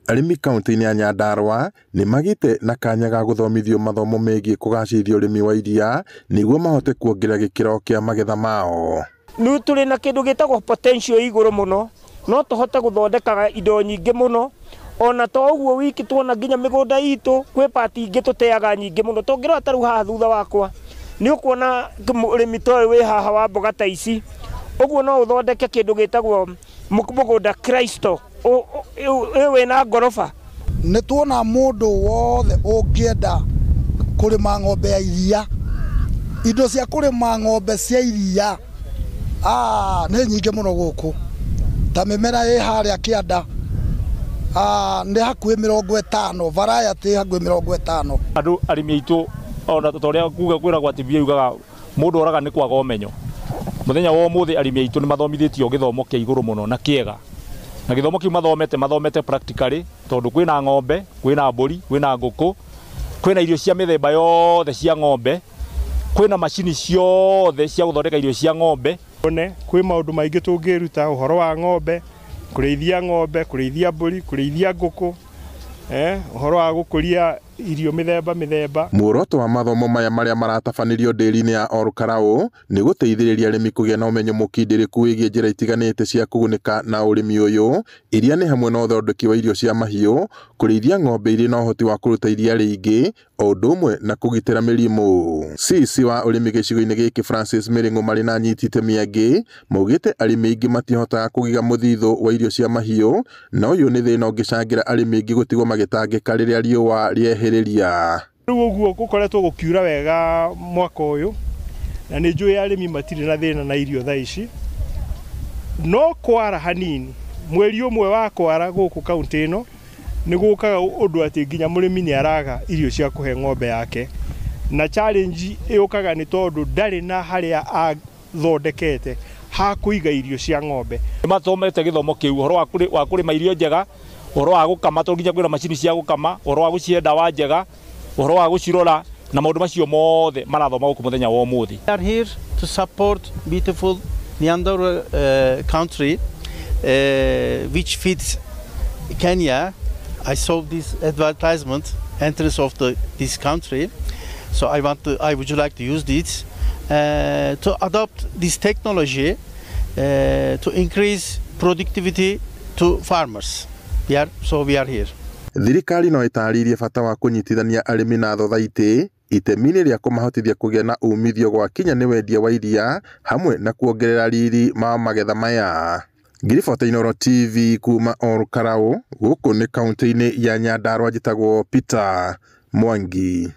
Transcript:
Arĩmi kaunti-inĩ ya Nyandarua nĩ magĩte na kanya ga gũthomithio mathomo megiĩ kũgacĩrithia ũrĩmi wa iria nĩguo mahote kuongerera gĩkĩro kĩa magetha mao. Rĩu tũrĩ na kĩndũ gĩtagwo potential igũrũ mũno, no tũhote gũthondekaga indo nyingĩ mũno. Ona to ũguo wiki, tuona nginya mĩgũnda itũ kwĩ part ingĩ tũteaga nyingĩ mũno. Tũngĩrora ta rĩu haha thutha wakwa, nĩ ũkuona ũrĩmi ta ũyũ wĩ haha wa mboga ta ici ũguo, no ũthondeke kĩndũ gĩtagwo mũgũnda crystal ũyũ wĩna ngoroba. Nĩ tuona mũndũ wothe ũngĩenda kũrĩma ng'ombe ya iria, indo cia kũrĩma ng'ombe cia iria nĩ nyingĩ mũno gũkũ. Ta mĩmera ĩ harĩa kĩanda nĩ hakuhĩ 50, variety hakuhĩ 50. Andũ arĩmi aitũ, ona ta ũrĩa kuga kwĩragwo atĩ mbia yugaga mũndũ oraga nĩ kwaga ũmenyo. Mũthenya wa ũmũthĩ arĩmi aitũ nĩ mathomithĩtio gĩthomo kĩa igũrũ mũno na kĩega, na gĩthomo kĩu mathomete practically, tondũ kwĩna ng'ombe, kwĩna mbũri, kwĩna ngũkũ, kwĩna irio cia mĩthemba yothe cia ng'ombe, kwĩna macini ciothe cia gũthondeka irio cia ng'ombe. One kwĩ maũndũ maingĩ tũngĩruta ũhoro wa ng'ombe, kũrĩithia ng'ombe, kũrĩithia mbũri, kũrĩithia ngũkũ, ũhoro wa gũkũria irio mĩthemba mĩthemba. Muoroto wa mathomo maya marĩa maratabanĩrio ndĩri-inĩ ya Olkalou nĩ gũteithĩrĩria arĩmi kũgĩa na ũmenyo mũkindĩrĩku wĩgiĩ njĩra itiganĩte cia kũgunĩka na ũrĩmi ũyũ, iria nĩ hamwe na ũthondeki wa irio cia mahiũ, kũrĩithia ng'ombe irĩ na ũhoti wa kũruta iria rĩingĩ, o ũndũ ũmwe na kũgitĩra mĩrimũ. CC wa ũrĩmi gĩcigo-inĩ gĩkĩ Francis Mĩrĩng'ũ marĩ na anyiti itemi angĩ maugĩte arĩmi aingĩ matihotaga kũgiga mũthithũ wa irio cia mahiũ, na ũyũ nĩ thĩna ũngĩcangĩra arĩmi aingĩ gũtigwo magĩtangĩka rĩrĩa riũa rĩehĩrĩria. Rĩu ũguo gũkoretwo gũkiura wega mwaka ũyũ, na nĩ njũĩ arĩmi matirĩ na thĩna na irio thaa ici, no kwara hanini, mweri ũmwe wa kwara gũkũ kaunti ĩno nĩ gũkaga ũndũ atĩ nginya mũrĩmi nĩ araga irio cia kũhe ng'ombe yake, na challenge ĩũkaga nĩ tondũ ndarĩ na harĩa athondekete ha kũiga irio cia ng'ombe. Nĩ mathomete gĩthomo kĩu, ũhoro wa kũrĩma irio njega, ũhoro wa gũkama, tondũ nginya kwĩna macini cia gũkama, ũhoro wa gũcihe ndawa njega, ũhoro wa gũcirora, na maũndũ macio mothe marathoma gũkũ mũthenya wa ũmũthĩ. We are here to support beautiful Nyandarua country, which fits Kenya. I saw this advertisement, entrance of this country, so I would like to use this to adopt this technology to increase productivity to farmers. So we are here. Thirikari no ĩtarĩirie bata wa kũnyitithania arĩmi na thothaitĩ itemi-inĩ rĩa kũmahotithia kũgĩa na umithio gwakinya nĩ wendia wa iria hamwe na kuongerera riri ma magetha maya. Ngiribota Inooro TV kuma Olkalou gũkũ nĩ kaunti-inĩ ya Nyandarua, njĩtagwo Peter Mwangi.